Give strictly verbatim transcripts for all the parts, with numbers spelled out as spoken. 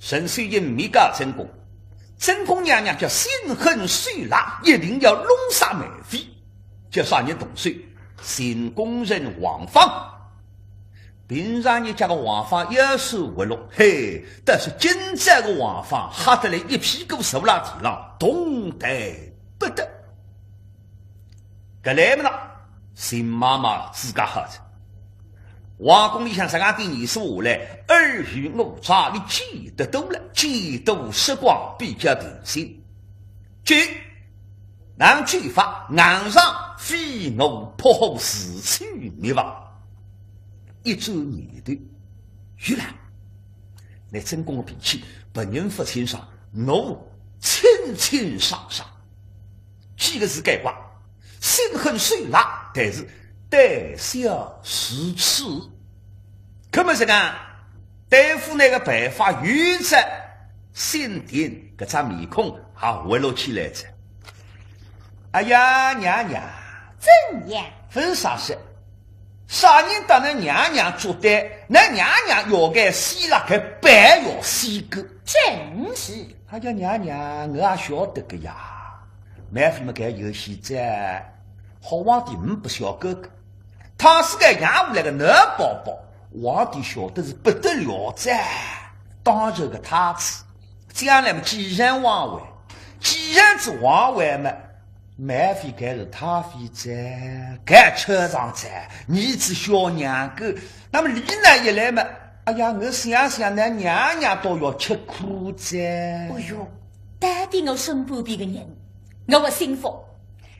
陈秀英密告正宫，正宫娘娘叫心狠手辣，一定要弄杀梅妃，叫啥人动手？新宫人王芳。平常日脚个王芳也是活络，嘿，但是今朝个王芳吓得来一屁股坐辣地浪，动弹不得。搿来么呢，新妈妈自家吓着。 皇宫里向实梗点年数下来，尔虞我诈，俚见得多了，见多识广，比较定心。九，哪能九法？硬上飞蛾扑火，自取灭亡。一转念头，原来，拿正宫个脾气，别人勿清爽，我清清爽爽。几个字概括，心狠手辣，但是 胆小如鼠。搿么实梗，对付俚个办法有哉，新定搿张面孔也活络起来哉。哎呀，娘娘，怎样？勿是啥事，啥人搭倷娘娘作对，倷娘娘要该死了，该板要死个。正是。哎呀，娘娘，我也晓得个呀。梅妃么该有戏哉，好皇帝呒不小哥哥，倘使该养下来个男宝宝，皇帝晓得是不得了哉，当然个太子，将来么继承皇位，继承仔皇位么，梅妃该是太妃哉，该吃上哉，儿子小娘个，那么俚呢一来么，哎呀，我想想，倷娘娘倒要吃苦哉。哎哟，到底我身边个人，我个心腹，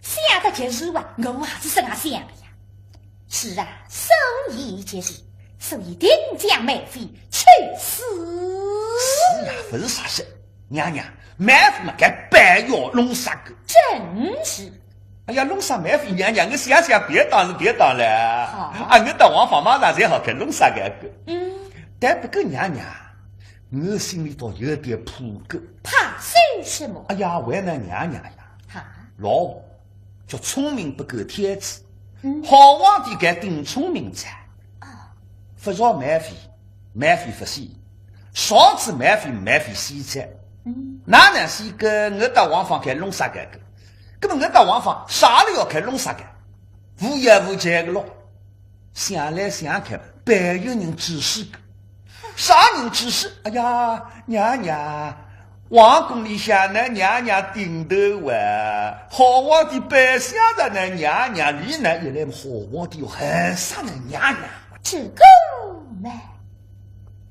想得及时哇，我还是实梗想个呀。是啊，所以就是，所以定将梅妃处死。是啊，勿是啥事，娘娘，梅妃么该板要弄杀个。正是。哎呀，弄杀梅妃娘娘，我想想别当是别当了。好。啊，我搭王芳马上才好该弄杀搿个。嗯，但不过娘娘，我心里头有点怕个。怕些什么？哎呀，为难娘娘呀。哈，老话叫聪明不过天资，嗯好皇帝该顶聪明哉。啊，勿饶梅妃，梅妃勿死；饶仔梅妃，梅妃死哉。嗯，哪能死个？我搭王芳该弄杀搿个。搿么我搭王芳啥了要该弄杀个？无缘无故个咯。想来想去，板有人指使个。啥人指使？哎呀，娘娘，皇宫里向倷娘娘顶头啊，好皇帝白相着倷娘娘，俚呢一来好皇帝要恨煞倷娘娘。这个嘛，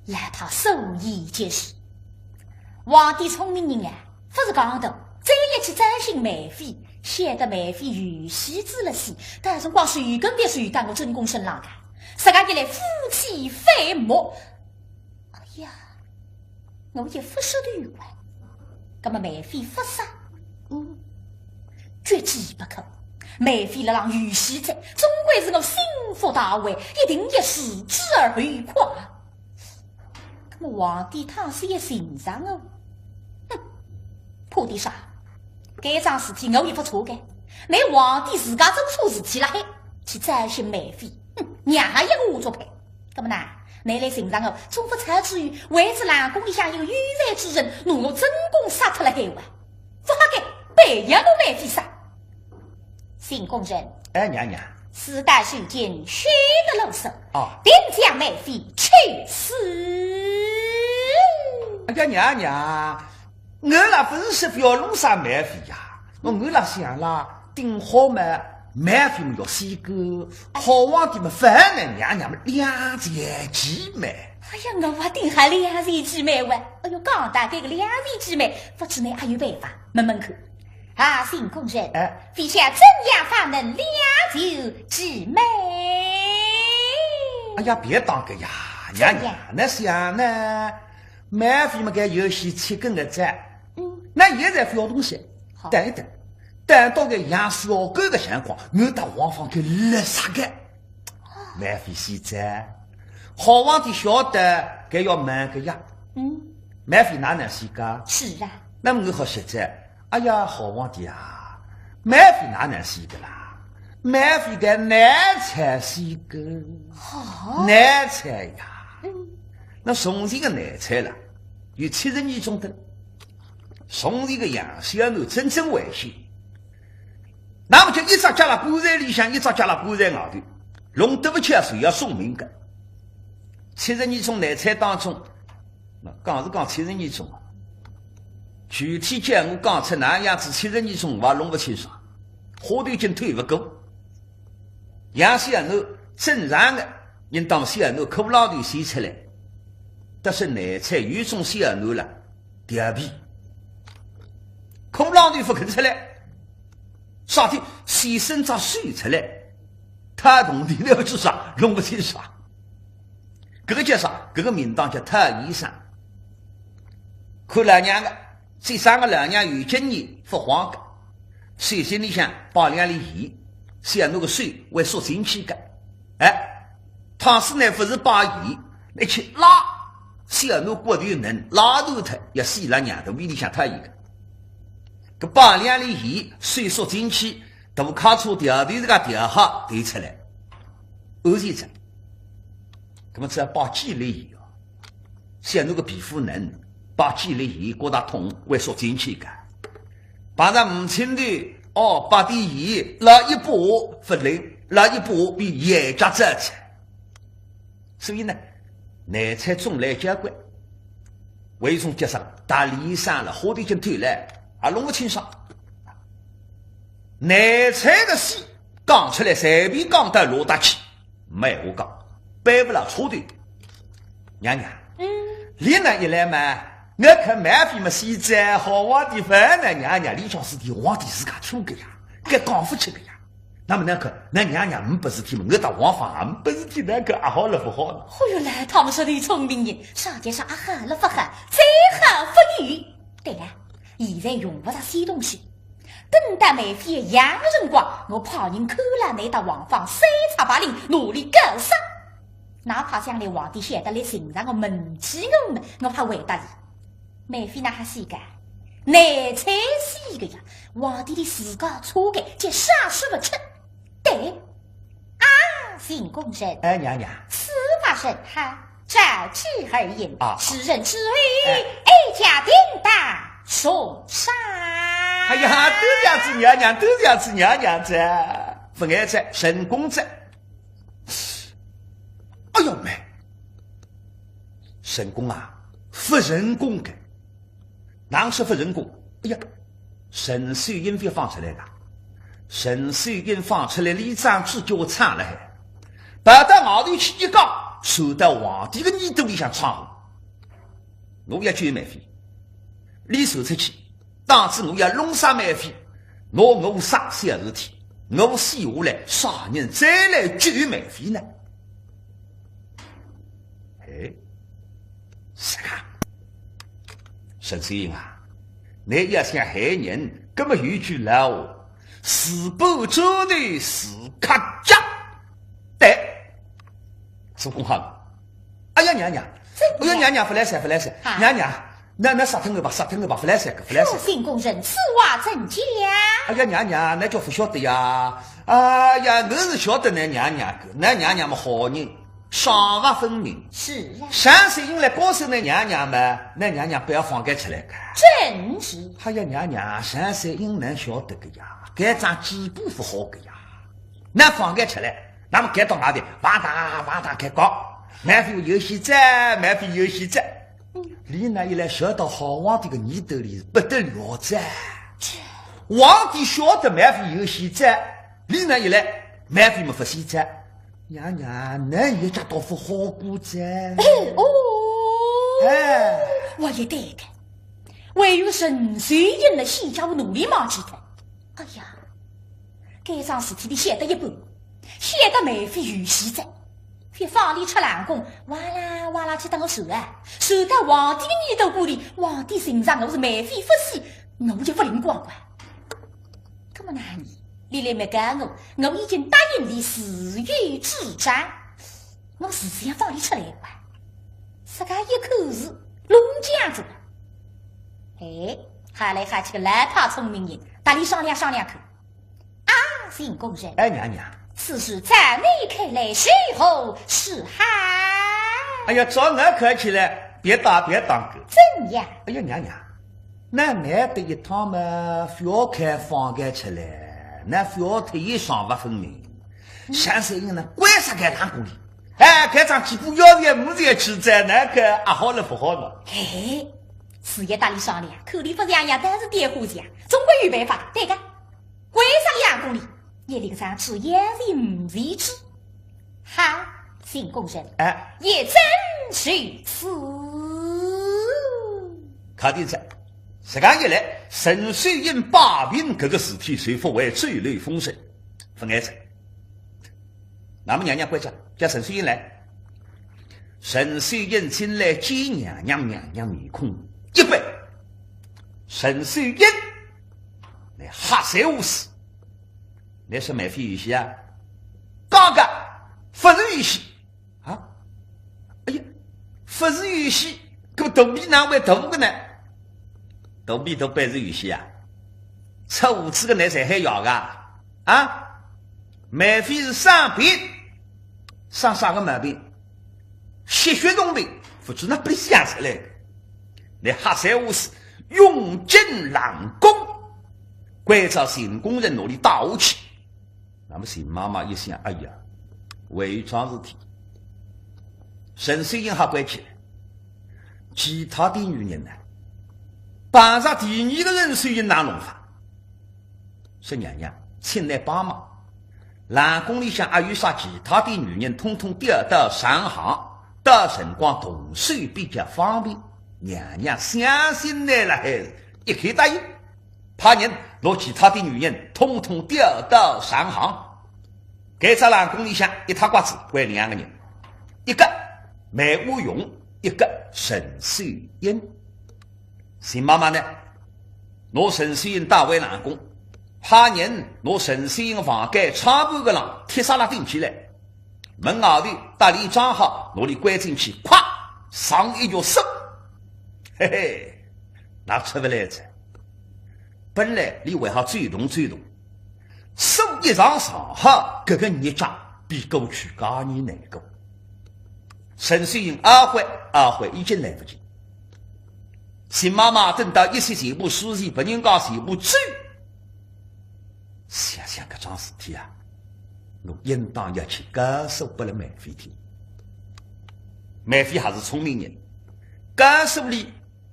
哪怕所以就是皇帝聪明人啊，勿是讲的，再一去担心梅妃，晓得梅妃有喜之了死，到辰光谁跟得谁到我正宫身浪个，实梗一来夫妻反目。哎呀，我也勿晓得有关。那么梅妃勿杀，嗯，绝计不可。梅妃辣浪有喜哉，总归是我心腹大患，一定要除之而后快。那么皇帝倘使要寻着我，哼，怕点啥？该桩事体我也勿错个，乃皇帝自家做错事体了海，去担心梅妃，哼，让伊一个下作坯。那么呢，乃来寻着我，总勿至于为仔冷宫里向一个有才之人，拿我正宫杀脱了海哇？勿好该，板要拿梅妃杀。新宫人，哎，娘娘。事到如今，休得啰嗦，啊。定将梅妃处死。哎呀，娘娘，我啦勿是说要弄杀梅妃呀，我我啦想啦，顶好嘛，梅妃么要死个，好皇帝么勿恨倷娘娘么两全其美。哎呀，我也顶好两全其美哇！哎哟，讲到搿个两全其美，勿知倷阿有办法，问问看。啊，新宫人，哎。陛下怎样方能两全其美？哎呀，别当个呀，娘娘，怎样？倷想呢，梅妃么该有喜吃个个哉，嗯，倷现在勿要动心，好。等一等，等到该养小狗个辰光，我搭王芳该勒杀个。梅妃死哉，好皇帝晓得该要问个呀。嗯，梅妃哪能死个？是啊，那么我好说哉，哎呀，好皇帝啊，梅妃哪能死个啦？梅妃个难产死个。好，难产呀，嗯，那从前个难产啦，有七十二种的。从前个杨小囡真正危险。那么就一只脚辣棺材里向，一只脚辣棺材外头，弄得勿巧，侪要送命个。七十二种难产当中，那讲是讲七十二种啊，具体叫我讲出哪样子七十二种，我也弄勿清爽，话头已经推勿过。 杨小囡正常个，应当小囡骷髅头生出来，但是难产有种小囡了，调皮。骷髅头勿肯出来，啥体？先伸只手出来，讨铜钿呢，勿是啥，弄勿清爽。搿个叫啥？搿个名堂叫讨医生。看老娘个， 搿生个老娘有经验，勿慌个。手心里向摆两粒盐，小囡个手会缩进去个。哎，倘使呢勿是摆盐，一去拉，小囡骨头能拉断脱，要死辣娘肚皮里向讨伊个。搿摆两粒盐，手缩进去，大卡车调头自家调好，调出来，安全着。搿么只要摆几粒盐哦。 小囡个皮肤嫩，摆几粒盐觉着痛，会缩进去个。碰着呒劲头，哦，摆点盐，拉一把勿灵，拉一把便眼角着着。所以呢，难产种类交关，为种叫啥？大医生了，话头已经推来，也弄勿清爽。难产个事讲出来，随便讲到哪搭去，没闲话讲，扳勿牢差头。 娘娘，嗯。俚哪一来嘛，我看梅妃么死哉，好皇帝勿能，娘娘，俚叫是替皇帝自家错个呀，搿讲勿出个呀。那么哪哼，㑚娘娘呒不事体嘛，我搭王芳也呒不事体，哪哼阿好了勿好呢？哦哟，老太婆说得聪明人，啥叫啥阿好了勿好，再好勿有。对了，现在用勿着写东西， 等到梅妃养个辰光，我派人看牢㑚搭王芳三叉八令，拿俚告杀。哪怕将来皇帝晓得来寻着我问起我么，我怕回答伊。梅妃哪哼死个？难产死个呀，皇帝俚自家错个，叫啥说勿出。对，啊，秦宫人。哎，娘娘。此话甚好， 照计而行，啊。世人之后，哎。哀家定当重赏。哎呀，对呀子娘娘，对呀子娘娘哉，勿碍哉，成功哉。哎呦喂，成功啊，勿成功个。 哪哼勿成功？哎呀，陈秀英勿放出来个，陈秀英放出来，俚张嘴就唱了海，跑到外头去一讲，传到皇帝个耳朵里向闯祸。我要救梅妃，俚传出去，当仔我要弄杀梅妃，拿我杀小事体，我死下来，啥人再来救梅妃呢？ 哎，是个。陈秀英啊，倷要想害人，搿么有句老话，自报家门自刻脚。对，做功好。哎呀，娘娘，哎呀，娘娘，勿来三，勿来三，啊。娘娘，㑚，㑚杀脱我吧，杀脱我吧，勿来三个，勿来三个。哦，秦宫人，此话怎讲？哎呀，娘娘，㑚叫勿晓得呀。哎呀，我是晓得㑚娘娘个，㑚娘娘么好人， 赏罚分明。是啊。陈秀英来告诉㑚娘娘嘛，㑚娘娘勿要放开出来个。正是。哎呀，娘娘，陈秀英哪晓得个呀，搿张嘴巴勿好个呀。㑚放开出来，那么搿到外头，哇嗒哇嗒开讲，梅妃有喜哉，梅妃有喜哉。嗯。俚哪一来，传到好皇帝个耳朵里，勿得了哉。这。皇帝晓得梅妃有喜哉，俚哪一来，梅妃么勿喜哉。 娘娘，㑚一家倒勿好过哉。哎，哦。哎。我也对的，还有陈秀英勒险家伙奴里忘记脱。哎呀，搿桩事体俚晓得一半，晓得梅妃有喜哉，覅放俚出冷宫，哇啦哇啦去搭我传啊，传到皇帝个耳朵管里，皇帝寻着我是梅妃勿死，我就勿灵光光。 搿么哪哼？俚来勿告我，我已经答应俚自有主张，我是勿是要放俚出来哇？自家一口气弄僵哉。哎，好来好去个老太聪明人，搭俚商量商量看。啊，秦宫人。哎，娘娘。此事照你看来，如何是好？哎呀，照我看起来，别打，别打哥。怎样？哎呀，娘娘，那难得一趟嘛，覅开放开出来，那覅忒一双勿分明。像啥人呢？关啥个冷宫里？哎，开张起步要钱没钱去在那个阿好了不好了。嘿嘿，事业搭里商量，口里勿像样，但是点火气啊，总归有办法，对个。关啥个冷宫里？ 一领上去也是无理之。哈，新宫人，哎，也真是此。卡定在，实梗一来，陈秀英摆平搿个事体，就勿会走漏风声，勿碍哉。那么娘娘关照，叫陈秀英来。陈秀英进来见娘娘，娘娘面孔一板。陈秀英，你瞎三胡四。 你说梅妃有喜啊？刚刚勿是有喜啊？哎呀，勿是有喜，搿肚皮哪会大个呢？肚皮大板是有喜啊？吃五子个，你侪还要个啊？梅妃是生病，生啥个毛病？ 吸血虫病，勿知哪里想出来个。你瞎三胡四，涌进冷宫，关照新宫人拿俚带下去。那么新妈妈一想，哎呀，还有桩事体。陈秀英还关起来，其他的女人呢，碰着第二个陈秀英哪弄法？ 说娘娘，请来帮忙。冷宫里向还有啥其他的女人，统统调到上行，到辰光动手比较方便。娘娘相信你了，还是一口答应，派人拿其他的女人统统调到上行。搿只冷宫里向一塌刮子关两个人，一个梅花荣，一个陈秀英。 新妈妈呢，拿陈秀英带回冷宫，派人拿陈秀英房间窗户浪铁砂拉钉起来，门外头搭里装好，拿俚关进去，咵，上一脚锁。嘿嘿，那出勿来哉。本来俚还好走动走动， 锁一上上好，搿个日脚比过去加年难过。陈秀英懊悔，懊悔已经来勿及。新妈妈等到一歇全部书记，拨人家全部走。想想搿桩事体啊，我应当要去告诉拨了梅妃听。梅妃还是聪明人，告诉俚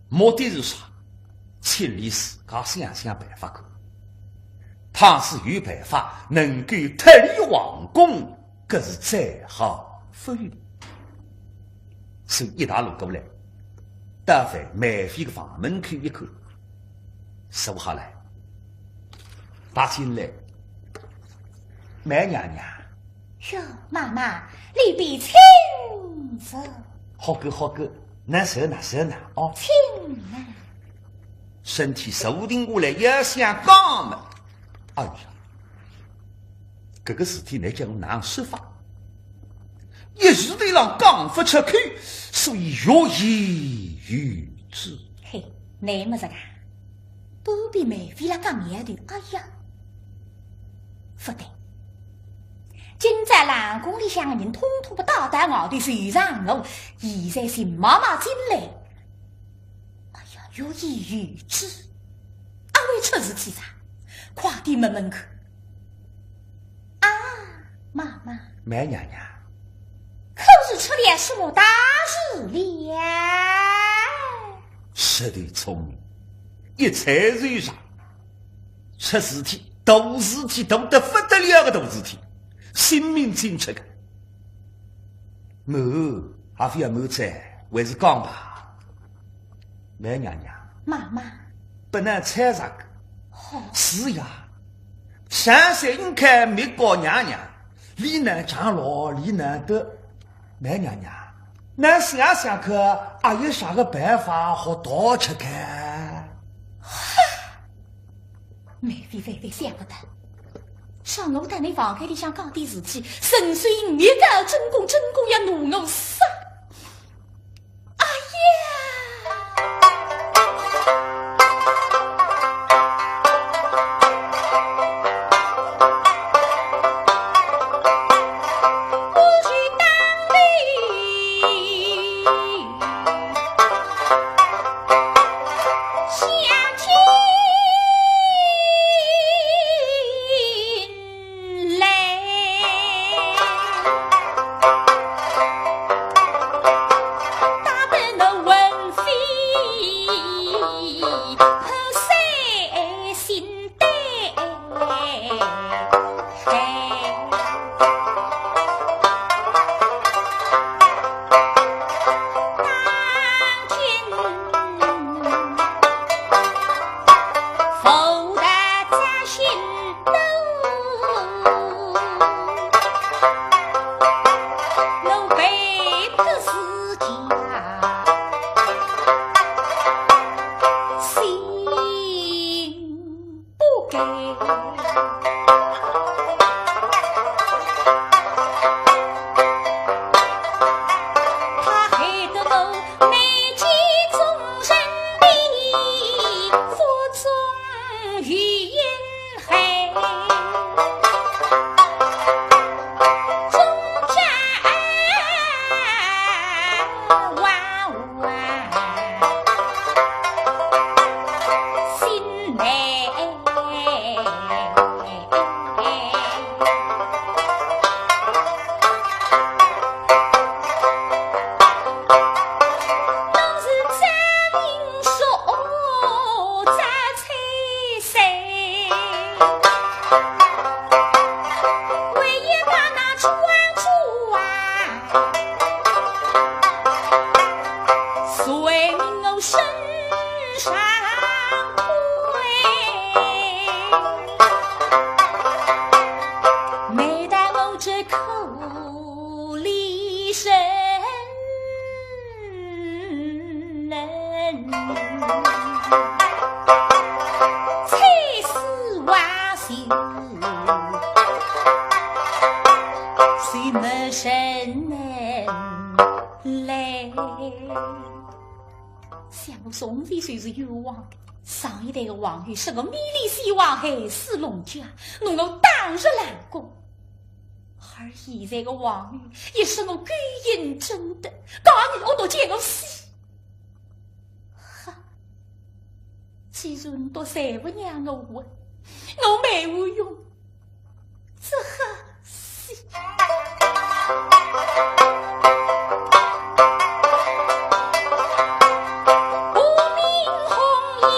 目的是啥？请俚自家想想办法看。倘使有办法能够脱离皇宫，搿是再好勿过。所以一大路过来，到仔梅妃个房门口一看，坐下来，踏进来，梅娘娘。 哟，妈妈，里边请坐。好个好个，倷坐呐，坐呐，哦。请呐。身体坐定下来，要想讲么，哎呀，搿个事体倷叫我哪说法？一时头浪讲勿出口，所以欲言又止。嘿，倷么这个，都比梅妃拉讲苗头，哎呀，勿对。 今朝冷宫里向个人统统拨带到外头受场我，现在寻妈妈进来。哎呀，欲言又止，阿会出事体哉？快点问问看。啊，妈妈。梅娘娘。可是出了什么大事了？实在聪明，一猜就着。 出事体，大事体，大得勿得了个大事体，性命紧急个。瞒，还覅瞒哉，还是讲吧。梅娘娘。妈妈。拨倷猜着个。好。是呀，上山应该没告娘娘，俚呢长老，俚呢得。梅娘娘，倷想想看，阿有啥个办法好逃出个？ 梅妃万万想勿到，上我到倷房间里向讲点事体，陈秀英一个正宫，正宫要拿我杀。哎呀！抓住啊，随我身上推。每当我这口里声 人，才是万幸，谁没人能来。想我从前就是冤枉的，上一代的王后是个米粒小王后，死弄僵，弄我打入冷宫。 而现在个王后也是我勾引真的，告你我都见我死。哈，既然都侪勿让我活，我没有用，只好死。无名红衣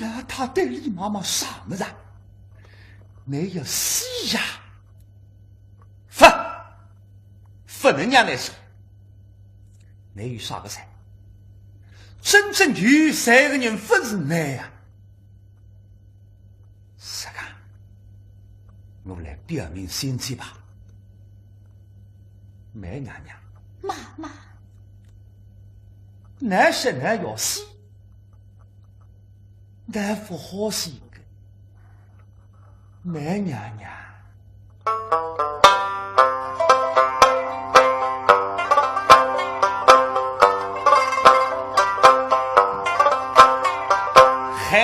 老太对俚望望啥物事啊？倷要死呀？勿，勿能让倷死。倷有啥个罪？真正有罪个人勿是倷啊。 是个，我来表明心迹吧。梅娘娘，妈妈，倷说倷要死，倷勿好死个，梅娘娘。 嘿，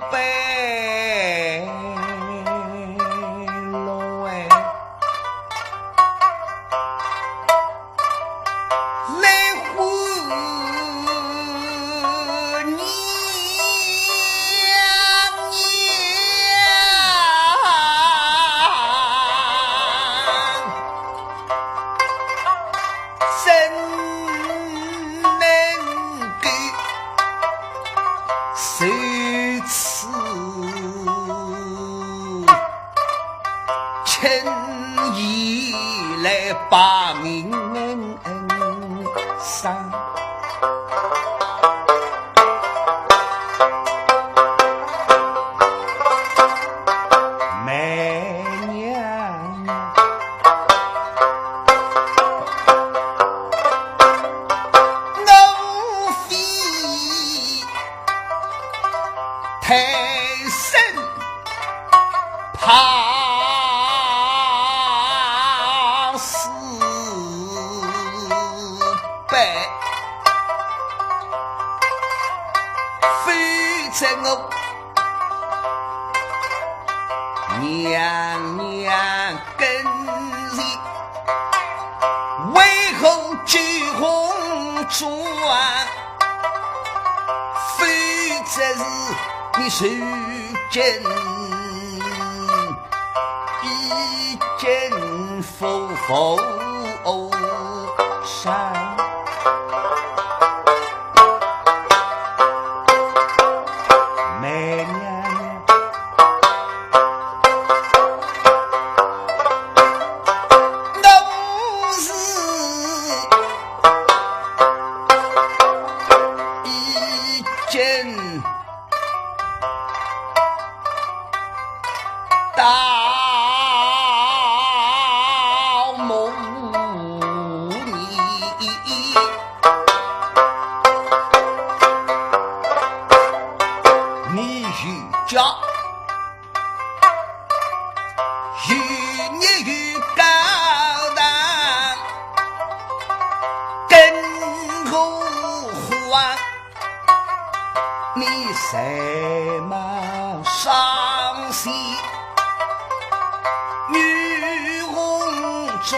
白龙哎。来把名声。妹娘，我非 太师旁四拜，非在我娘娘跟前，为何九红妆？ 非则是你受尽，已经服服伤。妹娘，我是 已经到母你，你与家 与你与高堂更何欢？你才貌双全，女红妆，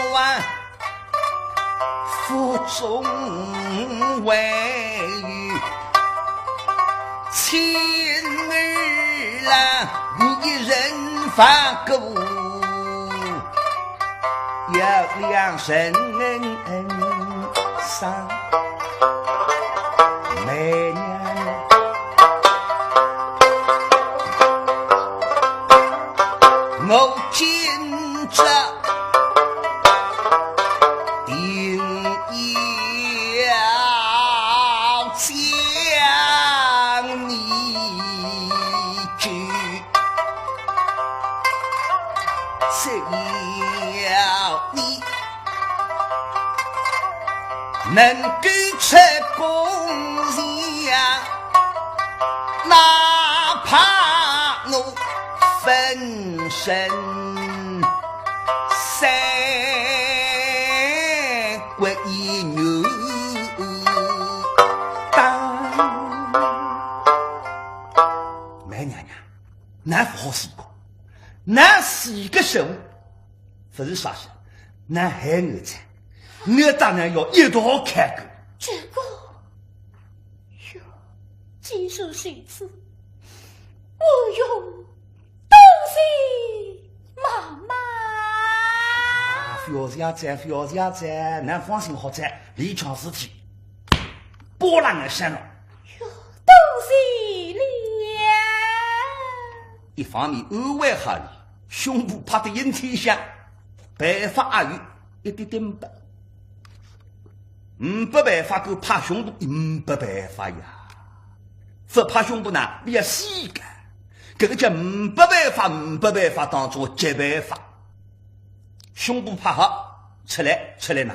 腹中还有亲儿郎，你一人放过，要两人伤。妹娘，我今朝 定要将你救，只要你能够出宫前，哪怕我粉身 三国一女当。梅娘娘，㑚勿好死个，㑚死个时候，勿是啥事，㑚还儿子，㑚当然要一道看个。这个，哟，既是如此，我用 多谢妈妈。啊，覅谢哉，覅谢哉，㑚放心好哉，俚桩事体，包辣俺身浪。哟，多谢了。一方面安慰好俚，胸脯拍得应天响，办法阿有一点点呒不。 呒不办法，敢拍胸脯，呒不办法呀。勿拍胸脯呢，俚要死个。搿个叫呒不办法，呒不办法当中个绝办法。胸脯拍好，出来，出来呢，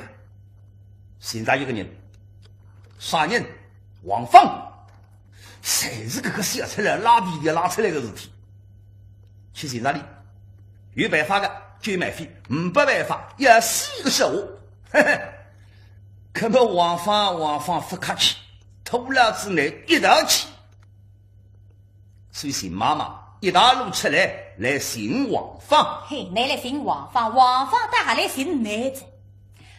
寻着一个人。啥人？王芳。侪是搿个小赤佬赖皮条赖出来个事体。 去寻着俚，有办法个，救梅妃，呒不办法，要死个说话。嘿嘿，搿么王芳，王芳勿客气，拖牢仔倷一道去。所以寻妈妈一道路出来，来寻王芳。嘿，倷来寻王芳，王芳倒还来寻倷哉。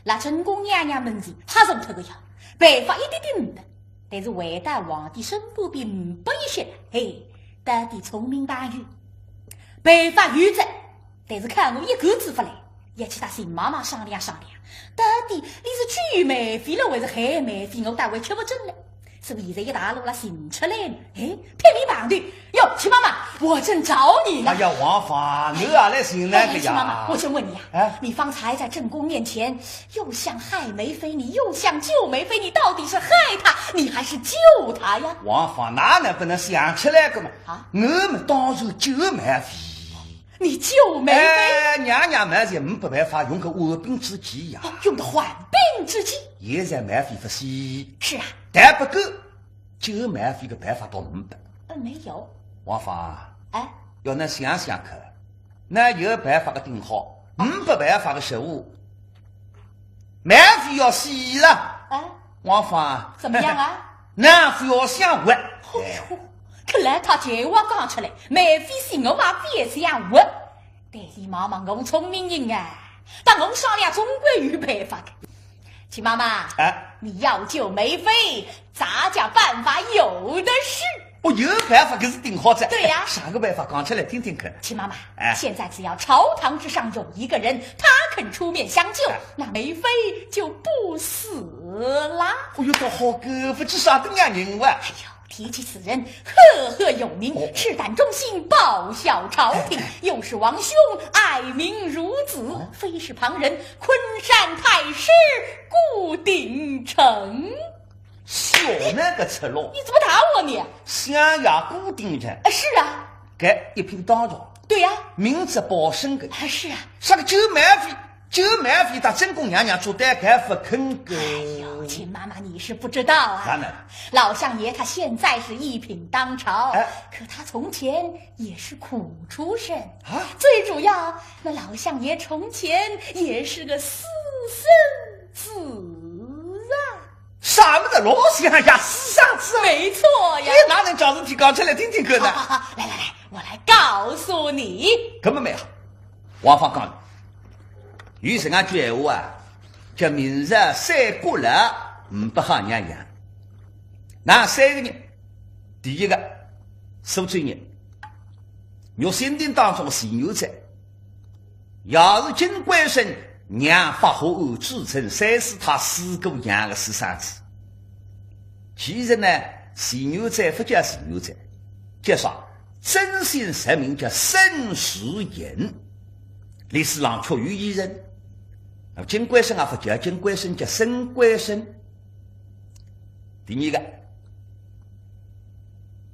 辣正宫娘娘门前，瞎说脱个呀，办法一点点呒不。但是回到皇帝身边，呒不一些，嘿，到底聪明朋友，办法有哉，但是看我一个子勿来，要去搭秦妈妈商量商量，到底俚是救梅妃了，还是害梅妃，我倒还吃勿准了。怎么现在一大路了寻出来呢？哎，拼命忙的。哟，秦妈妈，我正找你呢。哎呀，王芳，你也来寻那个呀？哎，秦妈妈，我先问你啊，哎？你方才在正宫面前又像害梅妃，你又像救梅妃，你到底是害她，你还是救她呀？王芳，那能不能想起来个嘛？啊？我们当然救梅妃。你救梅妃？哎，娘娘嘛，也没办法，用个缓兵之计呀。哦，用个缓兵之计？现在梅妃不死。是啊。但不过，救梅妃个办法倒没得。嗯，没有。王芳，哎？要能想想看，那有办法个顶好，没办法个时候，梅妃要死了。哎？王芳，怎么样啊？那非要想活。哎呦，看来她这话讲出来，梅妃死我嘛非要想活。但是妈妈，我聪明人啊，搭我商量总归有办法的。秦妈妈，哎？你要救梅妃，咱家办法有的是。哦，有办法，可是顶好哉。对呀。啥个办法？讲出来听听看。秦妈妈，哎？现在只要朝堂之上有一个人，他肯出面相救，哎？那梅妃就不死啦。哦哟，倒好个，不知啥个样人哇。哎呦，提起此人，赫赫有名，哦？赤胆忠心，报效朝廷，哎，哎。又是王兄，爱民如子，哦？非是旁人，昆山太师顾鼎臣。 小囡个出路。你怎么打我呢？相爷顾鼎臣。啊，是啊。搿一品当朝。对呀。明哲保身个。啊，是啊。啥个救梅妃，救梅妃搭正宫娘娘做对搿勿肯个。哎呦，秦妈妈，你是不知道啊。当然。老相爷他现在是一品当朝，哎。可他从前也是苦出身。啊？最主要，那老相爷从前也是个私生子啊。 啥么子老相爷私生子啊？没错呀。你哪能叫事体讲出来听听看呢？好，好，好，来，来，来，我来告诉你。搿么蛮好，王芳讲了，有实梗句闲话啊，叫明朝三国了，呒不好娘娘。哪三个人？第一个，苏州人，玉心亭当中个徐元宰。 也是金贵生娘发火后，自称三师太师姑娘个私生子。其实呢，徐元宰勿叫徐元宰，叫啥？真姓实名叫沈世隐，历史上确有其人。那么金贵生啊，勿叫金贵生，叫沈贵生。第二个，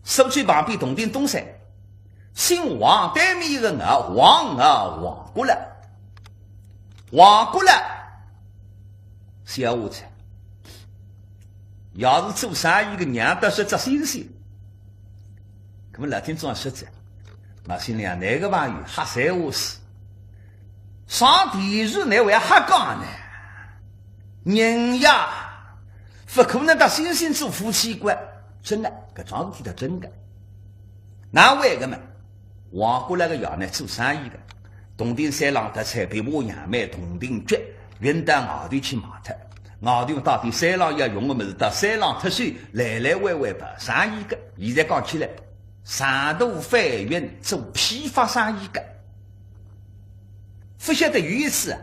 苏州旁边洞庭东山， 姓王，对面一个敖，王敖，王国老。王国老，小伙子，也是做生意个，娘搭十只猩猩。搿么老听众也说着，毛新良，㑚个朋友瞎三胡四，上电视台还瞎讲呢。人呀，勿可能搭猩猩做夫妻个，真个，搿桩事体是真个。 哪为个么？王国老个爷呢，做生意个，洞庭山浪搭采白马、杨梅、洞庭菊，运到外头去卖脱。外头到底山浪要用个物事，到山浪脱手，来来回回跑生意个。现在讲起来，长途贩运做批发生意个。勿晓得有一次啊，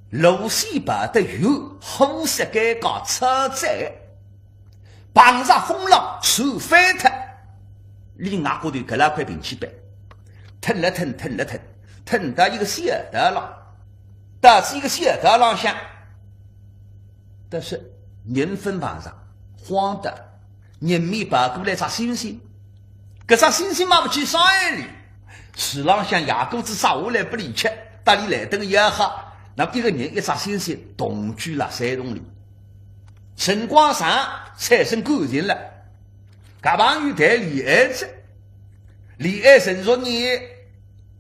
路线跑得远，货色尴尬，超载， 碰着风浪，船翻脱，另外高头搿两块平起板，腾了腾，腾了腾，腾到一个小道浪，到仔一个小道浪向，但是人朆碰着，荒道，迎面跑过来只猩猩，搿只猩猩嘛勿去伤害俚，树浪向野果子摘下来拨俚吃，搭俚来得个要好，那么一个人一只猩猩同居辣山洞里。 辰光长，产生感情了。搿朋友谈恋爱哉，恋爱成熟呢，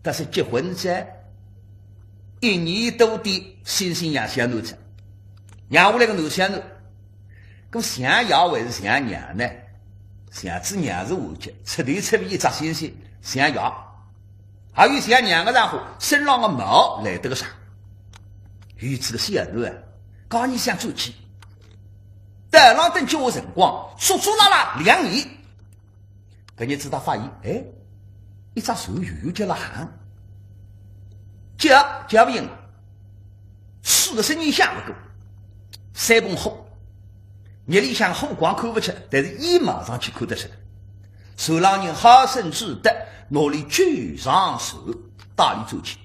但是结婚哉，一年多点，猩猩养小囡哉，养下来个男小囡，搿像爷还是像娘呢？像仔娘是完结，出头出尾一只猩猩，像爷。 还有像娘个家伙，身浪个毛来得个长。有仔个小囡啊，讲伊想转去，到浪等叫个辰光，足足拉拉两年。搿日子他发现，哎，一只船远远叫了喊，叫，叫勿应，吹个声音响勿过，山崩火，日里向火光看勿出，但是伊马上去看得出个。船浪人好生之德，拿俚救上船，带俚转去。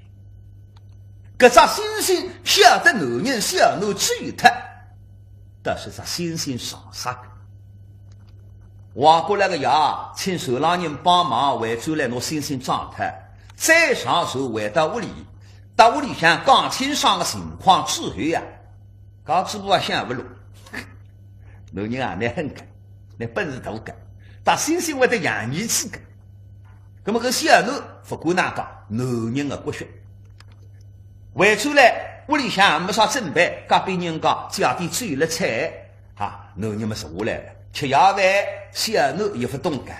搿只星星晓得男人小囡走脱，但是只星星上啥个？王国来个爷请船浪人帮忙回转来拿星星装脱，再上船回到屋里，到屋里向讲清爽个情况之后呀，讲嘴巴也想勿落。男人啊，倷狠个，倷本事大个，搭星星会得养儿子个。葛末搿小囡勿管哪讲，男人个骨血。回转来，屋里向也没啥准备，隔壁人家借点酒了菜，哈，男人么坐下来了，吃夜饭，小囡也勿懂个。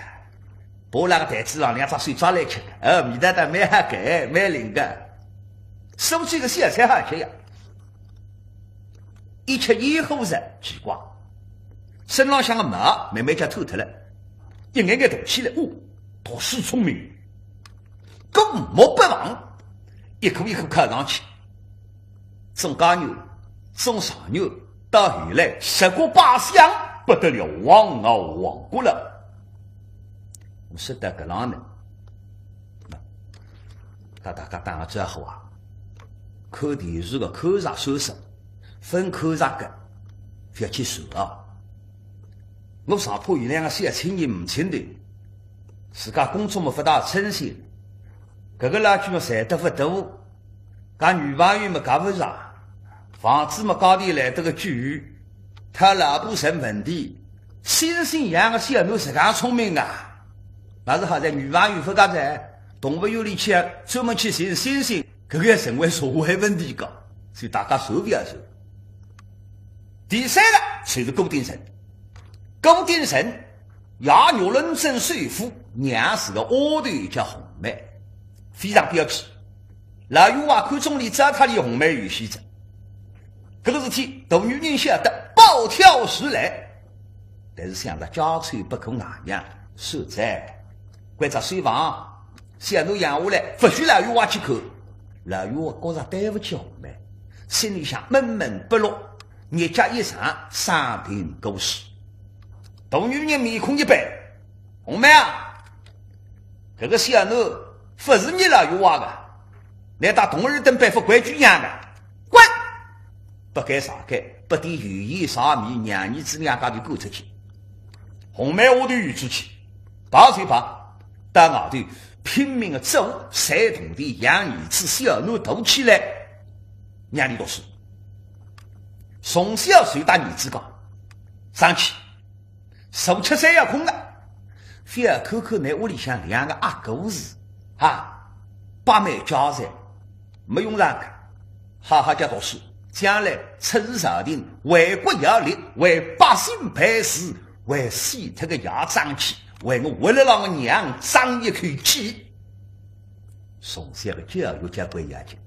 拨辣个台子上两只手抓来吃个，呃，味道倒蛮好个，蛮灵个。苏州个小菜好吃呀。一吃一喝着，奇怪，身浪向个毛慢慢叫脱脱了，一眼眼大起来，哦，读书聪明，过目不忘，一颗一颗考上去。 中甲元、中状元，到后来十国百相，不得了，王啊王国了。我说到搿浪呢，搭大家打个招呼啊，看电视个看啥算啥，勿看啥个，覅去说啊。我上铺有两个小青年，唔清头，自家工作么勿大称心，搿个老鬼么赚得勿多， 搿女朋友么轧勿着，房子么价钿来得个贵，讨老婆成问题，星星养个小囡实梗聪明啊！但是好在女朋友勿轧着，动物园里去啊，专门去寻星星，搿个要成为社会问题个，所以大家受勿了受。第三个就是顾鼎臣，顾鼎臣 爷玉崙镇首富，娘是个丫头叫红梅，非常标致。老员外看中俚，只要搭俚红梅有喜哉。搿个事体大女人晓得，暴跳如雷。但是想着家丑不可外扬，算哉，关照书房，小囡养下来，勿许老员外去看。老员外觉着对勿起红梅，心里向闷闷不乐，日脚一长，生病过世。 大女人面孔一板，红梅啊，搿个小囡勿是伲老员外个，倷搭童儿等辈勿规矩一样个，滚！勿改啥改，拨点油盐柴米，娘儿子两家头赶出去。红梅丫头有志气，跑就跑，到外头拼命个做，赚铜钿养儿子小囡大起来，让俚读书。从小就搭儿子讲，争气， 坐吃山要空个，覅看看倷屋里向两个阿哥是，哈，百般家财，没用场个，好好叫读书，将来出使朝廷，为国效力，为百姓办事，为死脱个爷争气，为我活勒浪个娘争一口气。从小个教育交关要紧。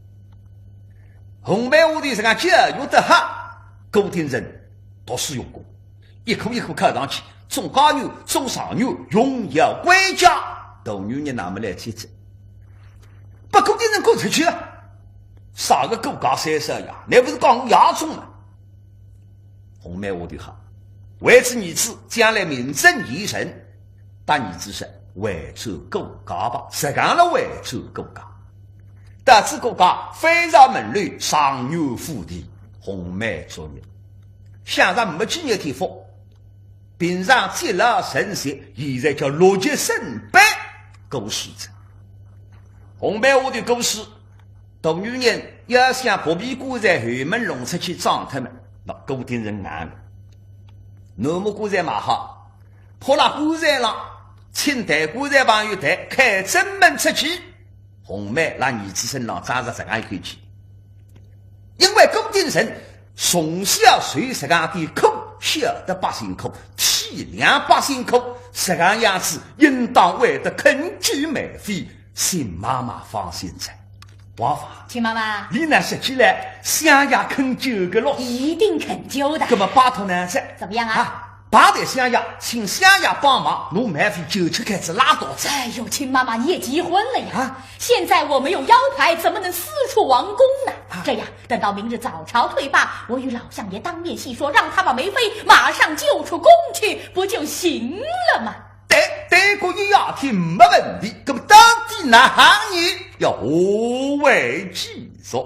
红梅屋里实梗教育得好，顾鼎臣读书用功， 一科一科考上去，中甲元、中状元，荣耀归家，大女人哪么来接着？拨顾鼎臣赶出去啊！啥个顾家三少爷，倷勿是讲我爷中吗？红梅屋里好，为仔儿子将来名正言顺，搭儿子说回转顾家吧，实梗了回转顾家。到仔顾家，翻朝门楼，状元府第，红梅作孽。 想着没几日天福，平常积劳成疾，现在叫六级升班，过世哉。红梅屋里过世，大女人要想剥皮棺材后门弄出去葬脱么，那顾鼎臣硬个。楠木棺材买好，铺辣棺材浪，请抬棺材朋友抬，开正门出去。 红梅辣儿子身浪争着实梗一口气。因为顾鼎臣从小受实梗点苦，晓得百姓苦，体谅百姓苦，实梗样子应当会得肯居梅妃，请妈妈放心哉。王法，请妈妈。倷呢，说起来，相爷肯救个咯。一定肯救的。那么拜托倷哉。怎么样啊？啊，排队相爷，请相爷帮忙，拿梅妃救出去是拉倒哉。哎呦，亲妈妈，你也急昏了呀！啊现在我没有腰牌，怎么能四处王宫呢？啊这样，等到明日早朝退罢，我与老相爷当面细说，让他把梅妃马上救出宫去，不就行了吗？对，对，搿一夜天没问题。那么到底哪行人要何为继续？